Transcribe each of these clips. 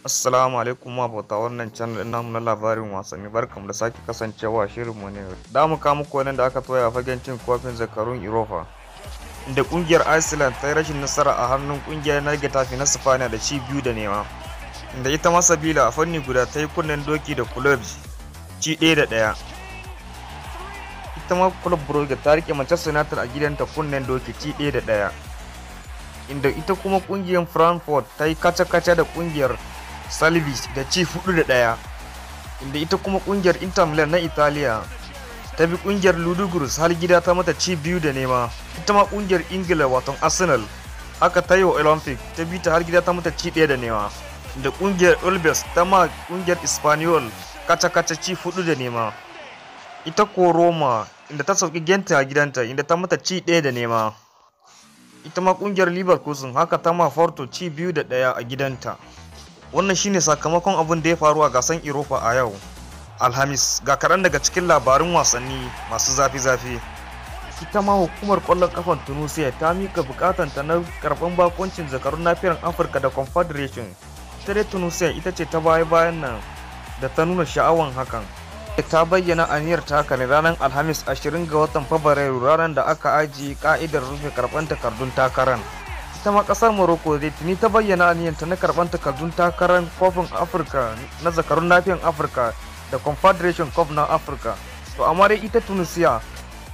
Assalamu alaikum mabota wannan channel namu na labarin wasanni, barkamu da sake kasancewa shirinmu ne. Da mu kawo muku wannan da aka toya a fagen cin kofin zakarun Europa, inda kungiyar Iceland ta yi rashin nasara a hannun kungiyar na Getafe na Spaniya da ci 2-0. Inda ita ma Sabila a fanni guda ta yi kunnen doki da Club ci 1-1. Ita ma Club Brugge ta rike Manchester United a gidanta kunnen doki ci 1-1. Inda ita kuma kungiyar Frankfurt ta yi kaca-kaca da kungiyar Salvis da ci 4-1, inda ita kuma kungiyar Inter Milan na Italiya ta bi kungiyar Ludogorets har gida ta mata ci 2-0. Ita ma kungiyar Ingila wato Arsenal haka ta yi wa Olympic, ta bi ta har gida ta mata ci 1-0, inda kungiyar Olbes ta ma kungiyar Espanyol kaca-kaca ci 4-0. Ita ko Roma inda ta sauki Genta a gidanta inda ta mata ci 1-0. Ita ma kungiyar Leverkusen haka ta ma Porto ci 2-1 a gidanta. Wannan shine sakamakon abin da ya faru a gasan Europa a yau Alhamis. Ga kaɗan daga cikin labarun wasanni masu zafi-zafi. Ita ma hukumar ƙwallon kafan Tunisia ta mika bukatanta na karɓan bakoncin zakarun nafiyar Afirka da Confederation. Ita dai Tunisia ita ce ta baya-bayan nan da ta nuna sha'awan hakan. Ta bayyana aniyar ta haka ne ranar Alhamis 20 ga watan Fabrairu, ranar da aka ajiye ka'idar rufe karɓan takardun takaran. Ita ma kasar Morocco dai tuni ta bayyana aniyarta na karban takardun takarar kofin Afirka na zakarun nafiyar Afirka da Confederation Cup na Afirka. To amma dai ita Tunisia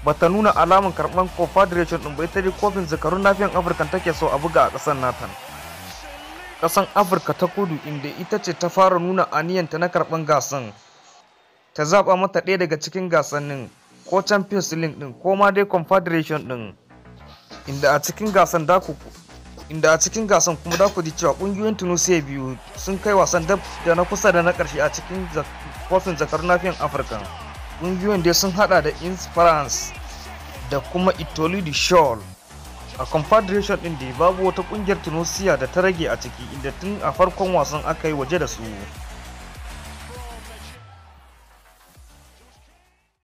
bata nuna alaman karban Confederation din ba, ita dai kofin zakarun nafiyar Afirka take so a buga a kasar nata. Kasan Afirka ta Kudu inda ita ce ta fara nuna aniyanta na karban gasan, ta zaba mata ɗaya daga cikin gasannin ko Champions League din ko ma dai Confederation din, inda a cikin gasan da ku inda a cikin gasan kuma da ku ji cewa kungiyoyin Tunisia biyu sun kai wasan dab da na kusa da na karshe a cikin kofin zakarun nafiyar Afirka. Kungiyoyin dai sun hada da Esperance da kuma Etoile du Sahel. A Confederation din da babu wata kungiyar Tunisia da ta rage a ciki, inda tun a farkon wasan aka yi waje da su.